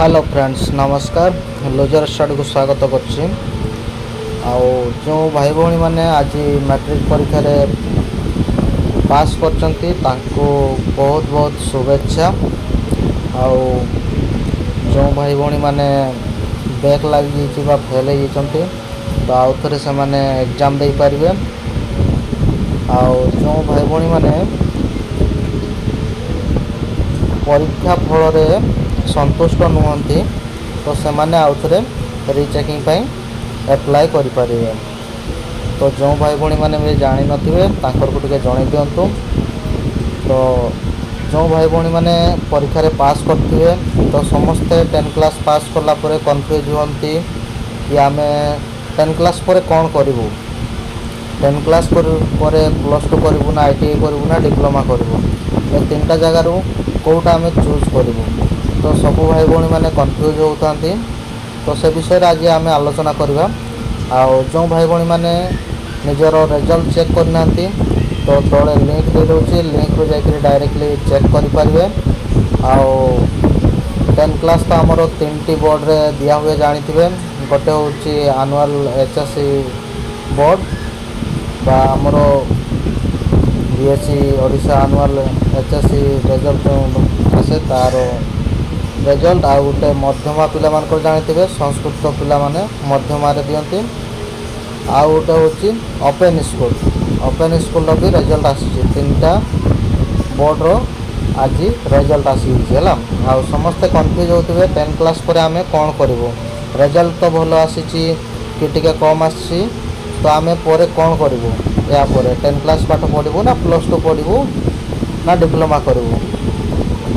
Hello friends, ନମସ୍କାର। ଲୋଜର ଷ୍ଟାର୍ଟକୁ ସ୍ୱାଗତ କରୁଛି। ଆଉ ଯେଉଁ ଭାଇ ଭଉଣୀମାନେ ଆଜି ମାଟ୍ରିକ ପରୀକ୍ଷାରେ ପାସ୍ କରିଛନ୍ତି, ତାଙ୍କୁ ବହୁତ ବହୁତ ଶୁଭେଚ୍ଛା। ଆଉ ଯେଉଁ ଭାଇ ଭଉଣୀମାନେ ବ୍ୟାକ୍ ଲାଗିଯାଇଛି ବା ଫେଲ୍ ହେଇଯାଇଛନ୍ତି, ତ ଆଉ ଥରେ ସେମାନେ ଏକ୍ଜାମ୍ ଦେଇପାରିବେ। ଆଉ ଯେଉଁ ଭାଇ ଭଉଣୀମାନେ ପରୀକ୍ଷା ଫଳରେ ସନ୍ତୁଷ୍ଟ ନୁହନ୍ତି, ତ ସେମାନେ ଆଉ ଥରେ ରିଚେକିଂ ପାଇଁ ଆପ୍ଲାଏ କରିପାରିବେ। ତ ଯେଉଁ ଭାଇ ଭଉଣୀମାନେ ବି ଜାଣିନଥିବେ, ତାଙ୍କରକୁ ଟିକେ ଜଣାଇ ଦିଅନ୍ତୁ। ତ ଯେଉଁ ଭାଇ ଭଉଣୀମାନେ ପରୀକ୍ଷାରେ ପାସ୍ କରିଥିବେ, ତ ସମସ୍ତେ 10 କ୍ଲାସ୍ ପାସ୍ କଲା ପରେ କନଫ୍ୟୁଜ୍ ହୁଅନ୍ତି କି ଆମେ 10 କ୍ଲାସ୍ ପରେ କ'ଣ କରିବୁ, 10 କ୍ଲାସ୍ ପରେ +2 କରିବୁ ନା ଆଇଟିଆଇ କରିବୁ ନା ଡିପ୍ଲୋମା କରିବୁ, ଏ ତିନିଟା ଜାଗାରୁ କେଉଁଟା ଆମେ ଚୁଜ୍ କରିବୁ। ତ ସବୁ ଭାଇ ଭଉଣୀମାନେ କନଫ୍ୟୁଜ୍ ହେଉଥାନ୍ତି। ତ ସେ ବିଷୟରେ ଆଜି ଆମେ ଆଲୋଚନା କରିବା। ଆଉ ଯେଉଁ ଭାଇ ଭଉଣୀମାନେ ନିଜର ରେଜଲ୍ଟ ଚେକ୍ କରିନାହାନ୍ତି, ତ ତଳେ ଲିଙ୍କ୍ ଦେଇଦେଉଛି, ଲିଙ୍କ୍ରୁ ଯାଇକରି ଡାଇରେକ୍ଟଲି ଚେକ୍ କରିପାରିବେ। ଆଉ 10 କ୍ଲାସ୍ ତ ଆମର ତିନିଟି ବୋର୍ଡ଼ରେ ଦିଆହୁଏ, ଜାଣିଥିବେ। ଗୋଟେ ହେଉଛି annual H S C board ବା ଆମର BSE Odisha annual H S C result ଯେଉଁ ଆସେ, ତା'ର ରେଜଲ୍ଟ। ଆଉ ଗୋଟେ ମଧ୍ୟମା ପିଲାମାନଙ୍କର, ଜାଣିଥିବେ, ସଂସ୍କୃତ ପିଲାମାନେ ମଧ୍ୟମାରେ ଦିଅନ୍ତି। ଆଉ ଗୋଟେ ହେଉଛି ଓପେନ୍ ସ୍କୁଲ। ଓପେନ୍ ସ୍କୁଲର ବି ରେଜଲ୍ଟ ଆସିଛି। ତିନିଟା ବୋର୍ଡ଼ର ଆଜି ରେଜଲ୍ଟ ଆସିଯାଇଛି, ହେଲା। ଆଉ ସମସ୍ତେ କନଫ୍ୟୁଜ୍ ହେଉଥିବେ, 10 କ୍ଲାସ୍ ପରେ ଆମେ କ'ଣ କରିବୁ, ରେଜଲ୍ଟ ତ ଭଲ ଆସିଛି କି ଟିକେ କମ୍ ଆସିଛି, ତ ଆମେ ପରେ କ'ଣ କରିବୁ? ଏହାପରେ 10 କ୍ଲାସ୍ ପାଠ ପଢ଼ିବୁ ନା +2 ପଢ଼ିବୁ ନା ଡିପ୍ଲୋମା କରିବୁ?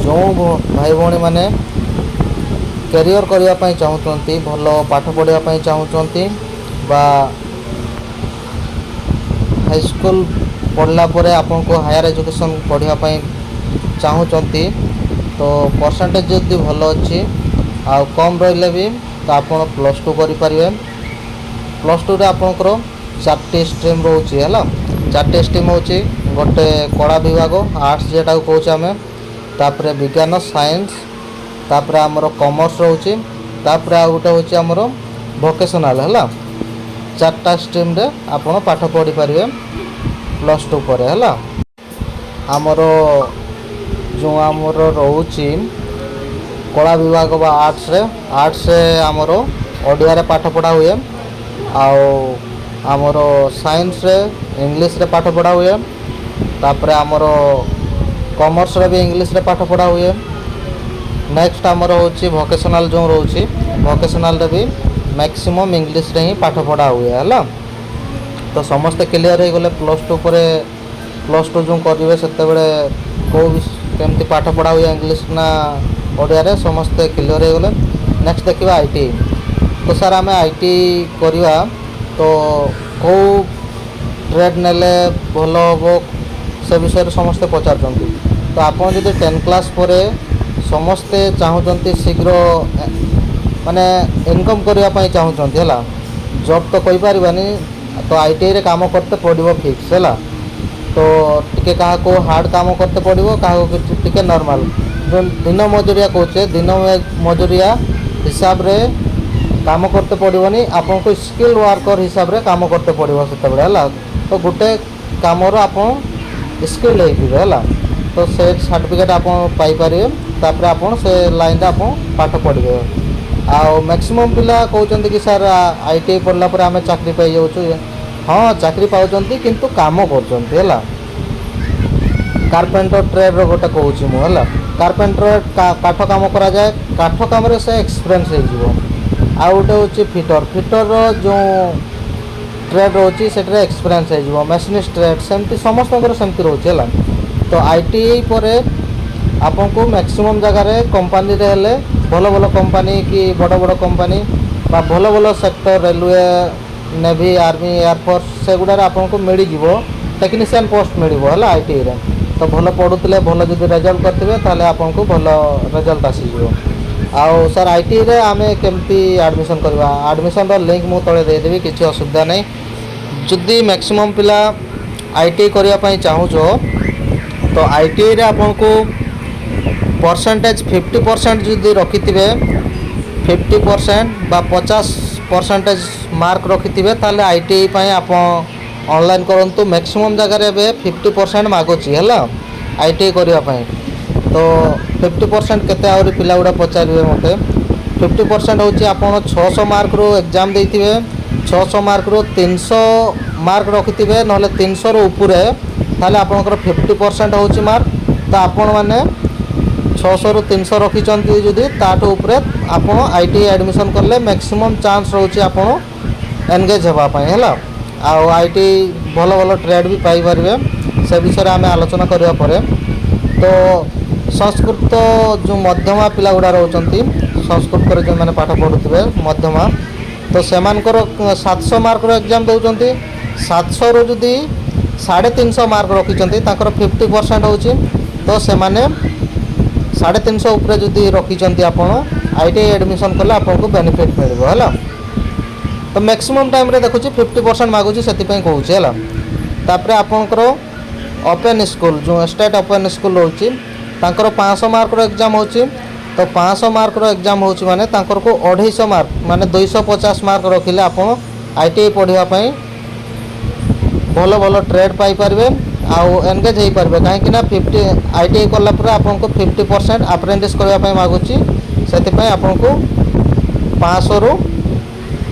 ଯେଉଁ ଭାଇ ଭଉଣୀମାନେ କ୍ୟାରିୟର୍ କରିବା ପାଇଁ ଚାହୁଁଛନ୍ତି, ଭଲ ପାଠ ପଢ଼ିବା ପାଇଁ ଚାହୁଁଛନ୍ତି ବା ହାଇସ୍କୁଲ ପଢ଼ିଲା ପରେ ଆପଣଙ୍କୁ ହାୟର ଏଜୁକେସନ୍ ପଢ଼ିବା ପାଇଁ ଚାହୁଁଛନ୍ତି, ତ ପରସେଣ୍ଟେଜ୍ ଯଦି ଭଲ ଅଛି ଆଉ କମ୍ ରହିଲେ ବି, ତ ଆପଣ +2 କରିପାରିବେ। +2ରେ ଆପଣଙ୍କର ଚାରିଟି ଷ୍ଟ୍ରିମ୍ ରହୁଛି, ହେଲା। ଚାରିଟି ଷ୍ଟ୍ରିମ୍ ହେଉଛି, ଗୋଟେ କଳା ବିଭାଗ, ଆର୍ଟ୍ସ ଯେଟାକୁ କହୁଛେ ଆମେ, ତାପରେ ବିଜ୍ଞାନ, ସାଇନ୍ସ, ତାପରେ ଆମର କମର୍ସ ରହୁଛି, ତାପରେ ଆଉ ଗୋଟେ ହେଉଛି ଆମର ଭୋକେସନାଲ୍, ହେଲା। ଚାରିଟା ଷ୍ଟ୍ରିମ୍ରେ ଆପଣ ପାଠ ପଢ଼ିପାରିବେ +2 ପରେ, ହେଲା। ଆମର ଯେଉଁ ଆମର ରହୁଛି କଳା ବିଭାଗ ବା ଆର୍ଟ୍ସରେ, ଆର୍ଟ୍ସରେ ଆମର ଓଡ଼ିଆରେ ପାଠ ପଢ଼ା ହୁଏ। ଆଉ ଆମର ସାଇନ୍ସରେ ଇଂଲିଶରେ ପାଠ ପଢ଼ା ହୁଏ। ତାପରେ ଆମର କମର୍ସରେ ବି ଇଂଲିଶରେ ପାଠ ପଢ଼ା ହୁଏ। ନେକ୍ସଟ ଆମର ହେଉଛି ଭୋକେସନାଲ୍ ଯେଉଁ ରହୁଛି, ଭୋକେସନାଲ୍ରେ ବି ମ୍ୟାକ୍ସିମମ୍ ଇଂଲିଶରେ ହିଁ ପାଠ ପଢ଼ା ହୁଏ, ହେଲା। ତ ସମସ୍ତେ କ୍ଲିଅର୍ ହେଇଗଲେ, +2 ପରେ +2 ଯେଉଁ କରିବେ, ସେତେବେଳେ କେଉଁ କେମିତି ପାଠ ପଢ଼ା ହୁଏ, ଇଂଲିଶ ନା ଓଡ଼ିଆରେ, ସମସ୍ତେ କ୍ଲିଅର୍ ହେଇଗଲେ। ନେକ୍ସଟ ଦେଖିବା ଆଇଟିଆଇ। ତ ସାର୍, ଆମେ ଆଇଟିଆଇ କରିବା, ତ କେଉଁ ଟ୍ରେଡ଼୍ ନେଲେ ଭଲ ହେବ, ସେ ବିଷୟରେ ସମସ୍ତେ ପଚାରୁଛନ୍ତି। ତ ଆପଣ ଯଦି 10 କ୍ଲାସ୍ ପରେ ସମସ୍ତେ ଚାହୁଁଛନ୍ତି, ଶୀଘ୍ର ମାନେ ଇନକମ୍ କରିବା ପାଇଁ ଚାହୁଁଛନ୍ତି, ହେଲା, ଜବ୍ ତ କହିପାରିବାନି, ତ ଆଇଟିଆଇରେ କାମ କରତେ ପଡ଼ିବ ଫିକ୍ସ, ହେଲା। ତ ଟିକେ କାହାକୁ ହାର୍ଡ଼ କାମ କରତେ ପଡ଼ିବ, କାହାକୁ କିଛି ଟିକେ ନର୍ମାଲ୍। ଯେଉଁ ଦିନ ମଜୁରିଆ କହୁଛେ, ଦିନ ମଜୁରିଆ ହିସାବରେ କାମ କରତେ ପଡ଼ିବନି, ଆପଣଙ୍କୁ ସ୍କିଲ୍ ୱାର୍କର ହିସାବରେ କାମ କରତେ ପଡ଼ିବ ସେତେବେଳେ, ହେଲା। ତ ଗୋଟେ କାମର ଆପଣ ସ୍କିଲ୍ ହେଇଯିବେ, ହେଲା। ତ ସେ ସାର୍ଟିଫିକେଟ୍ ଆପଣ ପାଇପାରିବେ, ତାପରେ ଆପଣ ସେ ଲାଇନ୍ରେ ଆପଣ ପାଠ ପଢ଼ିବେ। ଆଉ ମ୍ୟାକ୍ସିମମ୍ ପିଲା କହୁଛନ୍ତି କି ସାର୍, ଆଇଟିଆଇ ପଢ଼ିଲା ପରେ ଆମେ ଚାକିରି ପାଇଯାଉଛୁ। ହଁ, ଚାକିରି ପାଉଛନ୍ତି, କିନ୍ତୁ କାମ କରୁଛନ୍ତି, ହେଲା। କାର୍ପେଣ୍ଟର ଟ୍ରେଡ଼ର ଗୋଟେ କହୁଛି ମୁଁ, ହେଲା। କାର୍ପେଣ୍ଟର କାଠ କାମ କରାଯାଏ, କାଠ କାମରେ ସେ ଏକ୍ସପିରିଏନ୍ସ ହେଇଯିବ। ଆଉ ଗୋଟେ ହେଉଛି ଫିଟର। ଫିଟରର ଯେଉଁ ଟ୍ରେଡ଼୍ ରହୁଛି, ସେଠାରେ ଏକ୍ସପିରିଏନ୍ସ ହେଇଯିବ। ମେସିନିଷ୍ଟ ଟ୍ରେଡ଼୍ ସେମିତି, ସମସ୍ତଙ୍କର ସେମିତି ରହୁଛି, ହେଲା। ତ ଆଇଟିଆଇ ପରେ ଆପଣଙ୍କୁ ମ୍ୟାକ୍ସିମମ୍ ଜାଗାରେ କମ୍ପାନୀରେ ହେଲେ, ଭଲ ଭଲ କମ୍ପାନୀ କି ବଡ଼ ବଡ଼ କମ୍ପାନୀ ବା ଭଲ ଭଲ sector, railway, navy, army, air force, ସେଗୁଡ଼ାରେ ଆପଣଙ୍କୁ ମିଳିଯିବ, ଟେକ୍ନିସିଆନ୍ ପୋଷ୍ଟ ମିଳିବ, ହେଲା। ଆଇଟିଆଇରେ ତ ଭଲ ପଢ଼ୁଥିଲେ, ଭଲ ଯଦି ରେଜଲ୍ଟ କରିଥିବେ, ତାହେଲେ ଆପଣଙ୍କୁ ଭଲ ରେଜଲ୍ଟ ଆସିଯିବ। ଆଉ ସାର୍, ଆଇଟିଆଇରେ ଆମେ କେମିତି ଆଡ଼ମିସନ୍ କରିବା? ଆଡ଼ମିସନ୍ର ଲିଙ୍କ୍ ମୁଁ ତଳେ ଦେଇଦେବି, କିଛି ଅସୁବିଧା ନାହିଁ। ଯଦି ମ୍ୟାକ୍ସିମମ୍ ପିଲା ଆଇଟିଆଇ କରିବା ପାଇଁ ଚାହୁଁଛ, ତ ଆଇଟିଆଇରେ ଆପଣଙ୍କୁ ପରସେଣ୍ଟେଜ୍ 50% ଯଦି ରଖିଥିବେ, 50% ବା 50 ପରସେଣ୍ଟେଜ୍ ମାର୍କ ରଖିଥିବେ, ତାହେଲେ ଆଇଟିଆଇ ପାଇଁ ଆପଣ ଅନଲାଇନ୍ କରନ୍ତୁ। ମ୍ୟାକ୍ସିମମ୍ ଜାଗାରେ ଏବେ 50% ମାଗୁଛି, ହେଲା, ଆଇଟିଆଇ କରିବା ପାଇଁ। ତ 50% କେତେ, ଆହୁରି ପିଲା ଗୁଡ଼ା ପଚାରିବେ ମୋତେ। 50% ହେଉଛି ଆପଣ 600 ମାର୍କରୁ ଏକ୍ଜାମ୍ ଦେଇଥିବେ, 600 ମାର୍କରୁ 300 ମାର୍କ ରଖିଥିବେ, ନହେଲେ 300ରୁ ଉପରେ, ତାହେଲେ ଆପଣଙ୍କର 50% ହେଉଛି ମାର୍କ। ତ ଆପଣମାନେ 600ରୁ 300 ରଖିଛନ୍ତି ଯଦି, ତାଠୁ ଉପରେ, ଆପଣ ଆଇଟିଆଇ ଆଡ଼ମିସନ୍ କଲେ ମ୍ୟାକ୍ସିମମ୍ ଚାନ୍ସ ରହୁଛି ଆପଣ ଏନଗେଜ୍ ହେବା ପାଇଁ, ହେଲା। ଆଉ ଆଇଟିଆଇ ଭଲ ଭଲ ଟ୍ରେଡ଼୍ ବି ପାଇପାରିବେ, ସେ ବିଷୟରେ ଆମେ ଆଲୋଚନା କରିବା ପରେ। ତ ସଂସ୍କୃତ ଯେଉଁ ମଧ୍ୟମା ପିଲା ଗୁଡ଼ା ରହୁଛନ୍ତି, ସଂସ୍କୃତରେ ଯେଉଁମାନେ ପାଠ ପଢ଼ୁଥିବେ ମଧ୍ୟମା, ତ ସେମାନଙ୍କର 700 ମାର୍କର ଏକ୍ଜାମ୍ ଦେଉଛନ୍ତି। 700ରୁ ଯଦି 350 ମାର୍କ ରଖିଛନ୍ତି, ତାଙ୍କର 50% ହେଉଛି। ତ ସେମାନେ 350 ଉପରେ ଯଦି ରଖିଛନ୍ତି ଆପଣ, ଆଇଟିଆଇ ଆଡ଼ମିସନ୍ କଲେ ଆପଣଙ୍କୁ ବେନିଫିଟ୍ ମିଳିବ, ହେଲା। ତ ମ୍ୟାକ୍ସିମମ୍ ଟାଇମ୍ରେ ଦେଖୁଛି 50% ମାଗୁଛି, ସେଥିପାଇଁ କହୁଛି, ହେଲା। ତାପରେ ଆପଣଙ୍କର ଓପେନ୍ ସ୍କୁଲ୍, ଯେଉଁ ଷ୍ଟେଟ୍ ଓପେନ୍ ସ୍କୁଲ୍ ରହୁଛି, ତାଙ୍କର 500 ମାର୍କର ଏକ୍ଜାମ୍ ହେଉଛି। ତ 500 ମାର୍କର ଏକ୍ଜାମ୍ ହେଉଛି ମାନେ ତାଙ୍କରକୁ 250 ମାର୍କ, ମାନେ 250 ମାର୍କ ରଖିଲେ ଆପଣ ଆଇଟିଆଇ ପଢ଼ିବା ପାଇଁ ଭଲ ଭଲ ଟ୍ରେଡ଼୍ ପାଇପାରିବେ ଆଉ ଏନଗେଜ୍ ହେଇପାରିବେ। କାହିଁକି ନା ଆଇଟିଆଇ କଲା ପରେ ଆପଣଙ୍କୁ 50% ଆପ୍ରେଣ୍ଟିସ୍ କରିବା ପାଇଁ ମାଗୁଛି। ସେଥିପାଇଁ ଆପଣଙ୍କୁ 500ରୁ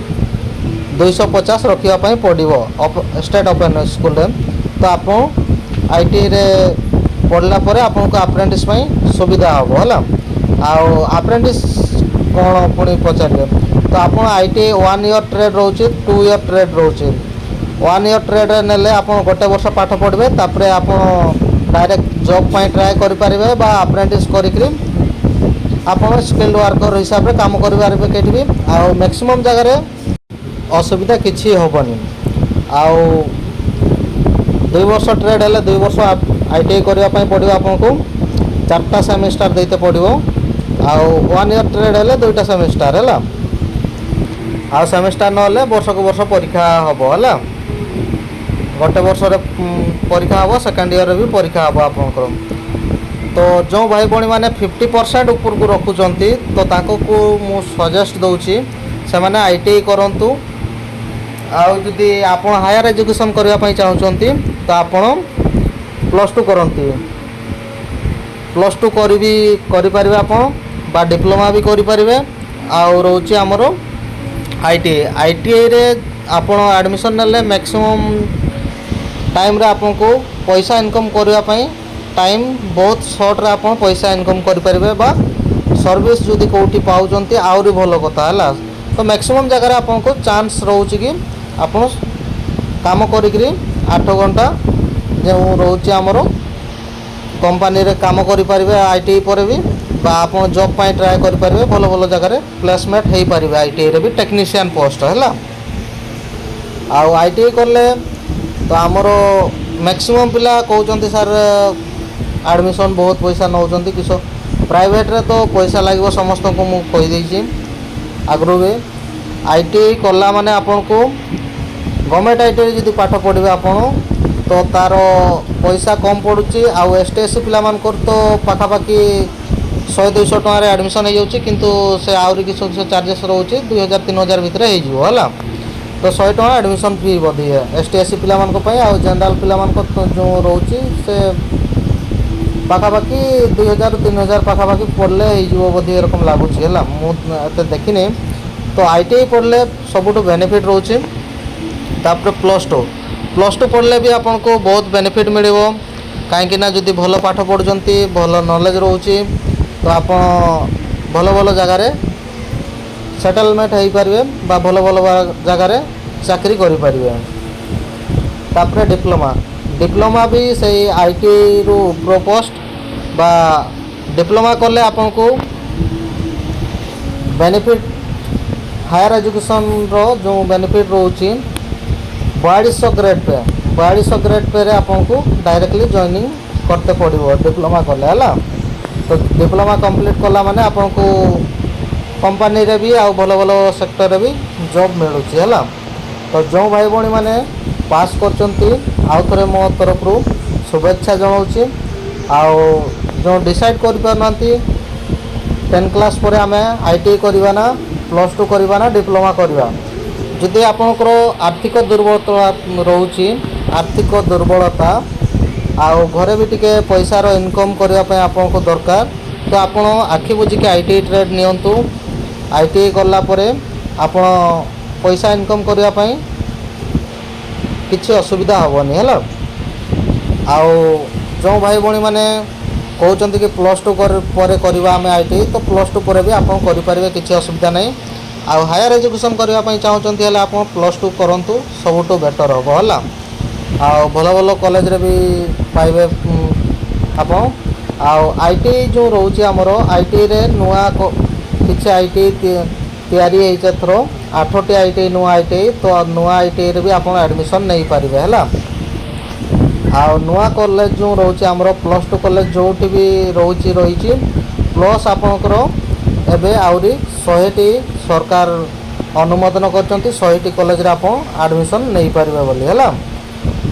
250 ରଖିବା ପାଇଁ ପଡ଼ିବ ଷ୍ଟେଟ୍ ଓପେନ୍ ସ୍କୁଲରେ। ତ ଆପଣ ଆଇଟିଆଇରେ ପଢ଼ିଲା ପରେ ଆପଣଙ୍କୁ ଆପ୍ରେଣ୍ଟିସ୍ ପାଇଁ ସୁବିଧା ହେବ, ହେଲା। ଆଉ ଆପ୍ରେଣ୍ଟିସ୍ କ'ଣ ପୁଣି ପଚାରିବେ। ତ ଆପଣ ଆଇଟିଆଇ ୱାନ୍ ଇୟର୍ ଟ୍ରେଡ଼୍ ରହୁଛି, 2 ଇୟର୍ ଟ୍ରେଡ଼୍ ରହୁଛି। ୱାନ୍ ଇୟର୍ ଟ୍ରେଡ଼୍ରେ ନେଲେ ଆପଣ ଗୋଟେ ବର୍ଷ ପାଠ ପଢ଼ିବେ, ତାପରେ ଆପଣ ଡାଇରେକ୍ଟ ଜବ୍ ପାଇଁ ଟ୍ରାଏ କରିପାରିବେ ବା ଆପ୍ରେଣ୍ଟିସ୍ କରିକିରି ଆପଣ ସ୍କିଲ୍ଡ ୱାର୍କର ହିସାବରେ କାମ କରିପାରିବେ କେଠି ବି। ଆଉ ମ୍ୟାକ୍ସିମମ୍ ଜାଗାରେ ଅସୁବିଧା କିଛି ହେବନି। ଆଉ 2 ବର୍ଷ ଟ୍ରେଡ଼୍ ହେଲେ 2 ବର୍ଷ ଆଇଟିଆଇ କରିବା ପାଇଁ ପଡ଼ିବ ଆପଣଙ୍କୁ, ଚାରିଟା ସେମିଷ୍ଟାର ଦେଇତେ ପଡ଼ିବ। ଆଉ ୱାନ୍ ଇୟର୍ ଟ୍ରେଡ଼୍ ହେଲେ ଦୁଇଟା ସେମିଷ୍ଟାର, ହେଲା। ଆଉ ସେମିଷ୍ଟାର ନହେଲେ ବର୍ଷକୁ ବର୍ଷ ପରୀକ୍ଷା ହେବ, ହେଲା। ଗୋଟେ ବର୍ଷରେ ପରୀକ୍ଷା ହେବ, ସେକେଣ୍ଡ ଇୟର୍ରେ ବି ପରୀକ୍ଷା ହେବ ଆପଣଙ୍କର। ତ ଯେଉଁ ଭାଇ ଭଉଣୀମାନେ 50% ଉପରକୁ ରଖୁଛନ୍ତି, ତ ତାଙ୍କୁ ମୁଁ ସଜେଷ୍ଟ ଦେଉଛି ସେମାନେ ଆଇଟିଆଇ କରନ୍ତୁ। ଆଉ ଯଦି ଆପଣ ହାୟର ଏଜୁକେସନ୍ କରିବା ପାଇଁ ଚାହୁଁଛନ୍ତି, ତ ଆପଣ ପ୍ଲସ୍ ଟୁ କରନ୍ତୁ। ପ୍ଲସ୍ ଟୁ କରିବି କରିପାରିବେ ଆପଣ ବା ଡିପ୍ଲୋମା ବି କରିପାରିବେ। ଆଉ ରହୁଛି ଆମର ଆଇଟିଆଇ। ଆଇଟିଆଇରେ ଆପଣ ଆଡ଼ମିସନ୍ ନେଲେ ମ୍ୟାକ୍ସିମମ୍ ଟାଇମ୍ରେ ଆପଣଙ୍କୁ ପଇସା ଇନକମ୍ କରିବା ପାଇଁ ଟାଇମ୍ ବହୁତ ସର୍ଟରେ ଆପଣ ପଇସା ଇନକମ୍ କରିପାରିବେ ବା ସର୍ଭିସ୍ ଯଦି କେଉଁଠି ପାଉଛନ୍ତି, ଆହୁରି ଭଲ କଥା, ହେଲା। ତ ମ୍ୟାକ୍ସିମମ୍ ଜାଗାରେ ଆପଣଙ୍କୁ ଚାନ୍ସ ରହୁଛି କି ଆପଣ କାମ କରିକିରି 8 ଘଣ୍ଟା ଯେଉଁ ରହୁଛି ଆମର କମ୍ପାନୀରେ କାମ କରିପାରିବେ ଆଇଟିଆଇ ପରେ ବି, ବା ଆପଣ ଜବ୍ ପାଇଁ ଟ୍ରାଏ କରିପାରିବେ, ଭଲ ଭଲ ଜାଗାରେ ପ୍ଲେସମେଣ୍ଟ ହେଇପାରିବେ ଆଇଟିଆଇରେ ବି ଟେକ୍ନିସିଆନ୍ ପୋଷ୍ଟ, ହେଲା। ଆଉ ଆଇଟିଆଇ କଲେ ତ ଆମର ମ୍ୟାକ୍ସିମମ୍ ପିଲା କହୁଛନ୍ତି, ସାର୍, ଆଡ଼ମିସନ୍ ବହୁତ ପଇସା ନେଉଛନ୍ତି କିସ? ପ୍ରାଇଭେଟ୍ରେ ତ ପଇସା ଲାଗିବ ସମସ୍ତଙ୍କୁ, ମୁଁ କହିଦେଇଛି ଆଗରୁ ବି। ଆଇଟିଆଇ କଲା ମାନେ ଆପଣଙ୍କୁ ଗଭର୍ଣ୍ଣମେଣ୍ଟ ଆଇଟିଆଇ ଯଦି ପାଠ ପଢ଼ିବେ ଆପଣ, ତ ତା'ର ପଇସା କମ୍ ପଡ଼ୁଛି। ଆଉ ଏସ୍ ଟି, ଏସ୍ ସି ପିଲାମାନଙ୍କର ତ ପାଖାପାଖି 100-200 ଟଙ୍କାରେ ଆଡ଼ମିସନ୍ ହେଇଯାଉଛି। କିନ୍ତୁ ସେ ଆହୁରି କିଛି କିଛି ଚାର୍ଜେସ୍ ରହୁଛି, 2000 3000 ଭିତରେ ହେଇଯିବ, ହେଲା। ତ 100 ଟଙ୍କା ଆଡ଼ମିସନ୍ ଫି ବୋଧେ ଏସ୍ ଟି, ଏସ୍ ସି ପିଲାମାନଙ୍କ ପାଇଁ। ଆଉ ଜେନେରାଲ୍ ପିଲାମାନଙ୍କ ଯେଉଁ ରହୁଛି, ସେ ପାଖାପାଖି 2000 3000 ପାଖାପାଖି ପଡ଼ିଲେ ହେଇଯିବ ବୋଧେ, ଏରକମ ଲାଗୁଛି, ହେଲା। ମୁଁ ଏତେ ଦେଖିନି। ତ ଆଇଟିଆଇ ପଢ଼ିଲେ ସବୁଠୁ ବେନିଫିଟ୍ ରହୁଛି। ତାପରେ ପ୍ଲସ୍ ଟୁ। ପ୍ଲସ୍ ଟୁ ପଢ଼ିଲେ ବି ଆପଣଙ୍କୁ ବହୁତ ବେନିଫିଟ୍ ମିଳିବ। କାହିଁକି ନା ଯଦି ଭଲ ପାଠ ପଢ଼ୁଛନ୍ତି, ଭଲ ନଲେଜ୍ ରହୁଛି, ତ ଆପଣ ଭଲ ଭଲ ଜାଗାରେ ସେଟଲମେଣ୍ଟ ହେଇପାରିବେ ବା ଭଲ ଭଲ ଜାଗାରେ ଚାକିରି କରିପାରିବେ। ତାପରେ ଡିପ୍ଲୋମା। ଡିପ୍ଲୋମା ବି ସେଇ ଆଇଟିଆଇରୁ ଉପର ପୋଷ୍ଟ ବା ଡିପ୍ଲୋମା କଲେ ଆପଣଙ୍କୁ ବେନିଫିଟ୍, ହାୟର ଏଜୁକେସନ୍ର ଯେଉଁ ବେନିଫିଟ୍ ରହୁଛି, 4200 ଗ୍ରେଡ଼୍ ପେ। 4200 ଗ୍ରେଡ଼୍ ପେରେ ଆପଣଙ୍କୁ ଡାଇରେକ୍ଟଲି ଜଏନିଂ କରତେ ପଡ଼ିବ ଡିପ୍ଲୋମା କଲେ, ହେଲା। ତ ଡିପ୍ଲୋମା କମ୍ପ୍ଲିଟ୍ କଲା ମାନେ ଆପଣଙ୍କୁ କମ୍ପାନୀରେ ବି ଆଉ ଭଲ ଭଲ ସେକ୍ଟରରେ ବି ଜବ୍ ମିଳୁଛି, ହେଲା। ତ ଯେଉଁ ଭାଇ ଭଉଣୀମାନେ ପାସ୍ କରିଛନ୍ତି, ଆଉ ଥରେ ମୋ ତରଫରୁ ଶୁଭେଚ୍ଛା ଜଣାଉଛି। ଆଉ ଯେଉଁ ଡିସାଇଡ଼୍ କରିପାରୁନାହାନ୍ତି, 10 କ୍ଲାସ୍ ପରେ ଆମେ ଆଇଟିଆଇ କରିବା ନା ପ୍ଲସ୍ ଟୁ କରିବା ନା ଡିପ୍ଲୋମା କରିବା। ଯଦି ଆପଣଙ୍କର ଆର୍ଥିକ ଦୁର୍ବଳତା ରହୁଛି, ଆର୍ଥିକ ଦୁର୍ବଳତା ଆଉ ଘରେ ବି ଟିକେ ପଇସାର ଇନକମ୍ କରିବା ପାଇଁ ଆପଣଙ୍କୁ ଦରକାର, ତ ଆପଣ ଆଖି ବୁଜିକି ଆଇଟିଆଇ ଟ୍ରେଡ଼୍ ନିଅନ୍ତୁ। ଆଇଟିଆଇ କଲା ପରେ ଆପଣ ପଇସା ଇନକମ୍ କରିବା ପାଇଁ କିଛି ଅସୁବିଧା ହେବନି, ହେଲା। ଆଉ ଯେଉଁ ଭାଇ ଭଉଣୀମାନେ କହୁଛନ୍ତି କି ପ୍ଲସ୍ ଟୁ ପରେ କରିବା ଆମେ ଆଇଟିଆଇ, ତ ପ୍ଲସ୍ ଟୁ ପରେ ବି ଆପଣ କରିପାରିବେ, କିଛି ଅସୁବିଧା ନାହିଁ। ଆଉ ହାୟର ଏଜୁକେସନ୍ କରିବା ପାଇଁ ଚାହୁଁଛନ୍ତି ହେଲେ ଆପଣ ପ୍ଲସ୍ ଟୁ କରନ୍ତୁ, ସବୁଠୁ ବେଟର୍ ହେବ, ହେଲା। ଆଉ ଭଲ ଭଲ କଲେଜରେ ବି ପାଇବେ ଆପଣ। ଆଉ ଆଇଟିଆଇ ଯେଉଁ ରହୁଛି ଆମର, ଆଇଟିଆଇରେ ନୂଆ କିଛି ଆଇଟିଆଇ ତିଆରି ହେଇଛି ଏଥର, ଆଠଟି ଆଇଟିଆଇ, ନୂଆ ଆଇଟିଆଇ। ତ ନୂଆ ଆଇଟିଆଇରେ ବି ଆପଣ ଆଡ଼ମିସନ୍ ନେଇପାରିବେ, ହେଲା। ଆଉ ନୂଆ କଲେଜ ଯେଉଁ ରହୁଛି ଆମର, ପ୍ଲସ୍ ଟୁ କଲେଜ ଯେଉଁଠି ବି ରହୁଛି ରହିଛି, ପ୍ଲସ୍ ଆପଣଙ୍କର ଏବେ ଆହୁରି 100ଟି ସରକାର ଅନୁମୋଦନ କରିଛନ୍ତି, 100ଟି କଲେଜରେ ଆପଣ ଆଡ଼ମିସନ୍ ନେଇପାରିବେ ବୋଲି, ହେଲା।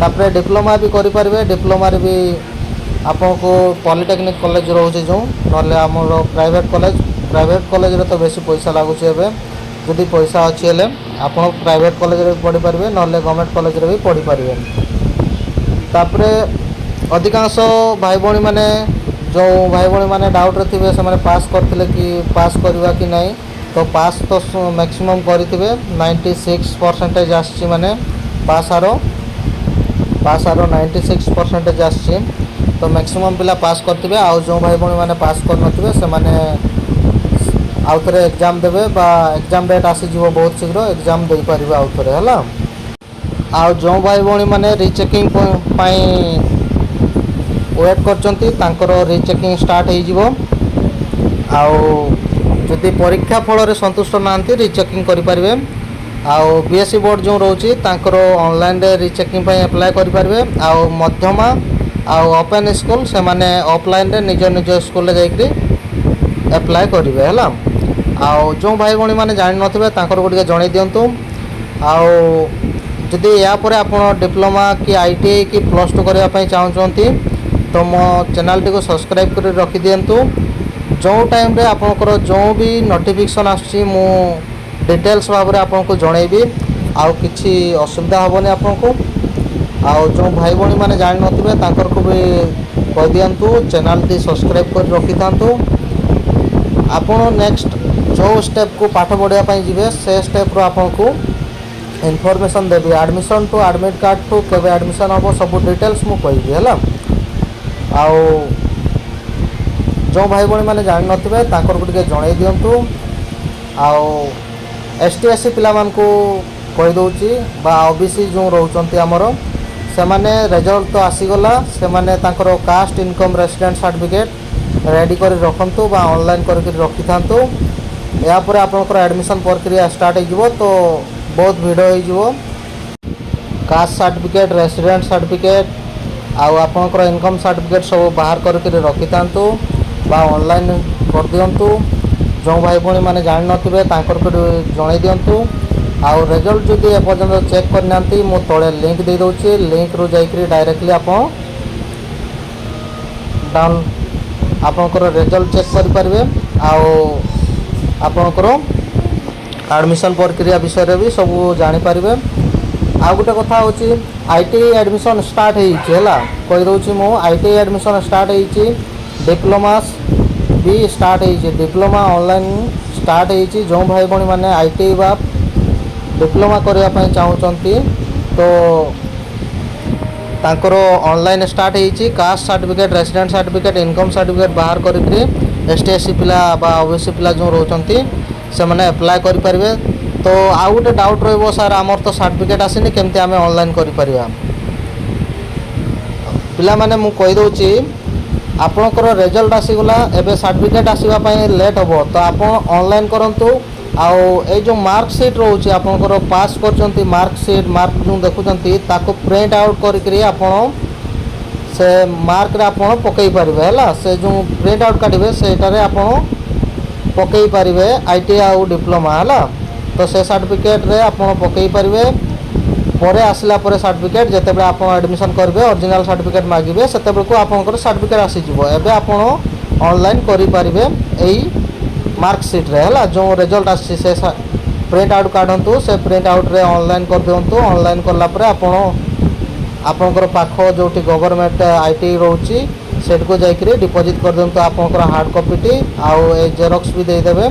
ତାପରେ ଡିପ୍ଲୋମା ବି କରିପାରିବେ। ଡିପ୍ଲୋମାରେ ବି ଆପଣଙ୍କୁ ପଲିଟେକ୍ନିକ୍ କଲେଜ ରହୁଛି ଯେଉଁ, ନହେଲେ ଆମର ପ୍ରାଇଭେଟ୍ କଲେଜ। ପ୍ରାଇଭେଟ୍ କଲେଜରେ ତ ବେଶୀ ପଇସା ଲାଗୁଛି ଏବେ। ଯଦି ପଇସା ଅଛି ହେଲେ ଆପଣ ପ୍ରାଇଭେଟ୍ କଲେଜରେ ବି ପଢ଼ିପାରିବେ, ନହେଲେ ଗଭର୍ଣ୍ଣମେଣ୍ଟ କଲେଜରେ ବି ପଢ଼ିପାରିବେ। ତାପରେ ଅଧିକାଂଶ ଭାଇ ଭଉଣୀମାନେ, ଯେଉଁ ଭାଇ ଭଉଣୀମାନେ ଡାଉଟ୍ରେ ଥିବେ, ସେମାନେ ପାସ୍ କରିଥିଲେ କି ପାସ୍ କରିବା କି ନାହିଁ, ତ ପାସ୍ ତ ମ୍ୟାକ୍ସିମମ୍ କରିଥିବେ। 96% ଆସିଛି ମାନେ ପାସ୍ ହାର 96% ଆସିଛି, ତ ମ୍ୟାକ୍ସିମମ୍ ପିଲା ପାସ୍ କରିଥିବେ। ଆଉ ଯେଉଁ ଭାଇ ଭଉଣୀମାନେ ପାସ୍ କରିନଥିବେ, ସେମାନେ ଆଉ ଥରେ ଏକ୍ଜାମ୍ ଦେବେ ବା ଏକ୍ଜାମ୍ ଡେଟ୍ ଆସିଯିବ ବହୁତ ଶୀଘ୍ର, ଏକ୍ଜାମ୍ ଦେଇପାରିବେ ଆଉ ଥରେ, ହେଲା। ଆଉ ଯେଉଁ ଭାଇ ଭଉଣୀମାନେ ରିଚେକିଂ ପାଇଁ ୱେଟ୍ କରିଛନ୍ତି, ତାଙ୍କର ରିଚେକିଂ ଷ୍ଟାର୍ଟ ହେଇଯିବ। ଆଉ ଯଦି ପରୀକ୍ଷା ଫଳରେ ସନ୍ତୁଷ୍ଟ ନାହାନ୍ତି, ରିଚେକିଂ କରିପାରିବେ। ଆଉ ବିଏସ୍ଇ ବୋର୍ଡ଼ ଯେଉଁ ରହୁଛି, ତାଙ୍କର ଅନଲାଇନ୍ରେ ରିଚେକିଂ ପାଇଁ ଆପ୍ଲାଏ କରିପାରିବେ। ଆଉ ମଧ୍ୟମା ଆଉ ଓପେନ୍ ସ୍କୁଲ୍, ସେମାନେ ଅଫଲାଇନ୍ରେ ନିଜ ନିଜ ସ୍କୁଲରେ ଯାଇକରି ଆପ୍ଲାଏ କରିବେ, ହେଲା। ଆଉ ଯେଉଁ ଭାଇ ଭଉଣୀମାନେ ଜାଣିନଥିବେ, ତାଙ୍କର ଟିକେ ଜଣାଇ ଦିଅନ୍ତୁ। ଆଉ ଯଦି ଏହାପରେ ଆପଣ ଡିପ୍ଲୋମା କି ଆଇଟିଆଇ କି ପ୍ଲସ୍ ଟୁ କରିବା ପାଇଁ ଚାହୁଁଛନ୍ତି, ତ ମୋ ଚ୍ୟାନେଲ୍ଟିକୁ ସବସ୍କ୍ରାଇବ୍ କରି ରଖିଦିଅନ୍ତୁ। ଯେଉଁ ଟାଇମ୍ରେ ଆପଣଙ୍କର ଯେଉଁ ବି ନୋଟିଫିକେସନ୍ ଆସୁଛି, ମୁଁ ଡିଟେଲ୍ସ ଭାବରେ ଆପଣଙ୍କୁ ଜଣାଇବି, ଆଉ କିଛି ଅସୁବିଧା ହେବନି ଆପଣଙ୍କୁ। ଆଉ ଯେଉଁ ଭାଇ ଭଉଣୀମାନେ ଜାଣିନଥିବେ, ତାଙ୍କରକୁ ବି କହିଦିଅନ୍ତୁ, ଚ୍ୟାନେଲ୍ଟି ସବସ୍କ୍ରାଇବ୍ କରି ରଖିଥାନ୍ତୁ। ଆପଣ ନେକ୍ସଟ ଯେଉଁ ଷ୍ଟେପ୍କୁ ପାଠ ପଢ଼ିବା ପାଇଁ ଯିବେ, ସେ ଷ୍ଟେପ୍ରୁ ଆପଣଙ୍କୁ ଇନଫର୍ମେସନ୍ ଦେବି। Admission to admit card two କେବେ ଆଡ଼ମିସନ୍ ହେବ, ସବୁ ଡିଟେଲ୍ସ ମୁଁ କହିବି, ହେଲା। ଆଉ ଯେଉଁ ଭାଇ ଭଉଣୀମାନେ ଜାଣିନଥିବେ, ତାଙ୍କରକୁ ଟିକେ ଜଣାଇ ଦିଅନ୍ତୁ। ଆଉ ଏସ୍ ଟି, ଏସ୍ ସି ପିଲାମାନଙ୍କୁ କହିଦେଉଛି ବା ଓବିସି ଯେଉଁ ରହୁଛନ୍ତି ଆମର, ସେମାନେ ରେଜଲ୍ଟ ତ ଆସିଗଲା, ସେମାନେ ତାଙ୍କର caste, income, resident certificate ready କରି ରଖନ୍ତୁ ବା ଅନଲାଇନ୍ କରିକି ରଖିଥାନ୍ତୁ। ଏହାପରେ ଆପଣଙ୍କର ଆଡ଼ମିସନ୍ ପ୍ରକ୍ରିୟା ଷ୍ଟାର୍ଟ ହେଇଯିବ, ତ ବହୁତ ଭିଡ଼ ହେଇଯିବ। କାଷ୍ଟ ସାର୍ଟିଫିକେଟ୍, ରେସିଡେଣ୍ଟ ସାର୍ଟିଫିକେଟ୍ ଆଉ ଆପଣଙ୍କର ଇନକମ୍ ସାର୍ଟିଫିକେଟ୍ ସବୁ ବାହାର କରିକିରି ରଖିଥାନ୍ତୁ ବା ଅନଲାଇନ୍ କରିଦିଅନ୍ତୁ। ଯେଉଁ ଭାଇ ଭଉଣୀମାନେ ଜାଣିନଥିବେ, ତାଙ୍କର ଜଣାଇ ଦିଅନ୍ତୁ। ଆଉ ରେଜଲ୍ଟ ଯଦି ଏପର୍ଯ୍ୟନ୍ତ ଚେକ୍ କରିନାହାନ୍ତି, ମୁଁ ତଳେ ଲିଙ୍କ୍ ଦେଇଦେଉଛି। ଲିଙ୍କ୍ରୁ ଯାଇକରି ଡାଇରେକ୍ଟଲି ଆପଣ ଡାଉନ୍ ଆପଣଙ୍କର ରେଜଲ୍ଟ ଚେକ୍ କରିପାରିବେ ଆଉ ଆପଣଙ୍କର ଆଡ଼ମିସନ୍ ପ୍ରକ୍ରିୟା ବିଷୟରେ ବି ସବୁ ଜାଣିପାରିବେ। ଆଉ ଗୋଟେ କଥା ହେଉଛି, ଆଇଟିଆଇ ଆଡ଼ମିସନ୍ ଷ୍ଟାର୍ଟ ହେଇଛି, ହେଲା। କହିଦେଉଛି ମୁଁ, ଆଇଟିଆଇ ଆଡ଼ମିସନ୍ ଷ୍ଟାର୍ଟ ହେଇଛି, ଡିପ୍ଲୋମା ବି ଷ୍ଟାର୍ଟ ହେଇଛି, ଡିପ୍ଲୋମା ଅନଲାଇନ୍ ଷ୍ଟାର୍ଟ ହେଇଛି। ଯେଉଁ ଭାଇ ଭଉଣୀମାନେ ଆଇଟିଆଇ ବା ଡିପ୍ଲୋମା କରିବା ପାଇଁ ଚାହୁଁଛନ୍ତି, ତ ତାଙ୍କର ଅନଲାଇନ୍ ଷ୍ଟାର୍ଟ ହେଇଛି। Caste certificate, resident certificate, income certificate ବାହାର କରିକିରି ଏସ୍ ଟି, ଏସ୍ ସି ପିଲା ବା ଓବିସି ପିଲା ଯେଉଁ ରହୁଛନ୍ତି, ସେମାନେ ଆପ୍ଲାଏ କରିପାରିବେ। ତ ଆଉ ଗୋଟେ ଡାଉଟ୍ ରହିବ, ସାର୍, ଆମର ତ ସାର୍ଟିଫିକେଟ୍ ଆସିନି, କେମିତି ଆମେ ଅନଲାଇନ୍ କରିପାରିବା? ପିଲାମାନେ, ମୁଁ କହିଦେଉଛି, ଆପଣଙ୍କର ରେଜଲ୍ଟ ଆସିଗଲା, ଏବେ ସାର୍ଟିଫିକେଟ୍ ଆସିବା ପାଇଁ ଲେଟ୍ ହେବ, ତ ଆପଣ ଅନଲାଇନ୍ କରନ୍ତୁ। ଆଉ ଏଇ ଯେଉଁ ମାର୍କ ସିଟ୍ ରହୁଛି, ଆପଣଙ୍କର ପାସ୍ କରିଛନ୍ତି ମାର୍କ ସିଟ୍, ମାର୍କ ଯେଉଁ ଦେଖୁଛନ୍ତି, ତାକୁ ପ୍ରିଣ୍ଟ ଆଉଟ୍ କରିକିରି ଆପଣ ସେ ମାର୍କରେ ଆପଣ ପକାଇ ପାରିବେ, ହେଲା। ସେ ଯେଉଁ ପ୍ରିଣ୍ଟ ଆଉଟ୍ କାଢ଼ିବେ, ସେଇଟାରେ ଆପଣ ପକାଇ ପାରିବେ ଆଇଟିଆଇ ଆଉ ଡିପ୍ଲୋମା, ହେଲା। ତ ସେ ସାର୍ଟିଫିକେଟ୍ରେ ଆପଣ ପକାଇ ପାରିବେ। ପରେ ଆସିଲା ପରେ ସାର୍ଟିଫିକେଟ୍, ଯେତେବେଳେ ଆପଣ ଆଡ଼ମିସନ୍ କରିବେ, ଅରିଜିନାଲ୍ ସାର୍ଟିଫିକେଟ୍ ମାଗିବେ, ସେତେବେଳକୁ ଆପଣଙ୍କର ସାର୍ଟିଫିକେଟ୍ ଆସିଯିବ। ଏବେ ଆପଣ ଅନଲାଇନ୍ କରିପାରିବେ ଏଇ ମାର୍କସିଟ୍ରେ ହେଲା, ଯେଉଁ ରେଜଲ୍ଟ ଆସିଛି, ସେ ପ୍ରିଣ୍ଟ ଆଉଟ୍ କାଢ଼ନ୍ତୁ। ସେ ପ୍ରିଣ୍ଟ ଆଉଟ୍ରେ ଅନଲାଇନ୍ କରିଦିଅନ୍ତୁ। ଅନଲାଇନ୍ କଲା ପରେ ଆପଣ ଆପଣଙ୍କର ପାଖ ଯେଉଁଠି ଗଭର୍ଣ୍ଣମେଣ୍ଟ IT ରହୁଛି, ସେଠିକୁ ଯାଇକରି ଡିପୋଜିଟ୍ କରିଦିଅନ୍ତୁ ଆପଣଙ୍କର ହାର୍ଡ଼ କପିଟି, ଆଉ ଏ ଜେରକ୍ସ ବି ଦେଇଦେବେ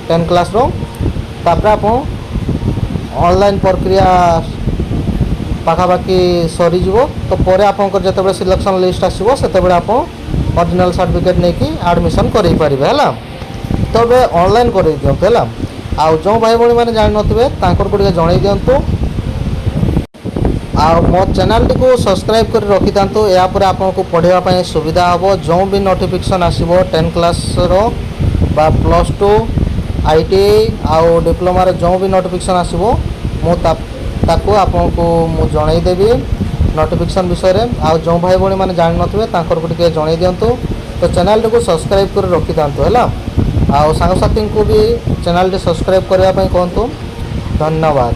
10 କ୍ଲାସ୍ର। ତାପରେ ଆପଣ ଅନଲାଇନ୍ ପ୍ରକ୍ରିୟା ପାଖାପାଖି ସରିଯିବ। ତ ପରେ ଆପଣଙ୍କର ଯେତେବେଳେ ସିଲେକ୍ସନ୍ ଲିଷ୍ଟ ଆସିବ, ସେତେବେଳେ ଆପଣ ଅରିଜିନାଲ୍ ସାର୍ଟିଫିକେଟ୍ ନେଇକି ଆଡ଼ମିସନ୍ କରେଇ ପାରିବେ, ହେଲା। ତ ଏବେ ଅନଲାଇନ୍ କରେଇ ଦିଅନ୍ତୁ, ହେଲା। ଆଉ ଯେଉଁ ଭାଇ ଭଉଣୀମାନେ ଜାଣିନଥିବେ, ତାଙ୍କରକୁ ଟିକେ ଜଣେଇ ଦିଅନ୍ତୁ। ଆଉ ମୋ ଚ୍ୟାନେଲଟିକୁ ସବସ୍କ୍ରାଇବ୍ କରି ରଖିଥାନ୍ତୁ। ଏହାପରେ ଆପଣଙ୍କୁ ପଢ଼ିବା ପାଇଁ ସୁବିଧା ହେବ। ଯେଉଁ ବି ନୋଟିଫିକେସନ୍ ଆସିବ 10 କ୍ଲାସ୍ର ବା +2, ଆଇଟିଆଇ ଆଉ ଡିପ୍ଲୋମାର ଯେଉଁ ବି ନୋଟିଫିକେସନ୍ ଆସିବ, ମୁଁ ତାକୁ ଆପଣଙ୍କୁ ମୁଁ ଜଣେଇଦେବି ନୋଟିଫିକେସନ୍ ବିଷୟରେ। ଆଉ ଯେଉଁ ଭାଇ ଭଉଣୀମାନେ ଜାଣିନଥିବେ, ତାଙ୍କରକୁ ଟିକେ ଜଣେଇ ଦିଅନ୍ତୁ। ତ ଚ୍ୟାନେଲଟିକୁ ସବସ୍କ୍ରାଇବ୍ କରି ରଖିଥାନ୍ତୁ, ହେଲା। ଆଉ ସାଙ୍ଗସାଥୀଙ୍କୁ ବି ଚ୍ୟାନେଲଟି ସବସ୍କ୍ରାଇବ୍ କରିବା ପାଇଁ କୁହନ୍ତୁ। ଧନ୍ୟବାଦ।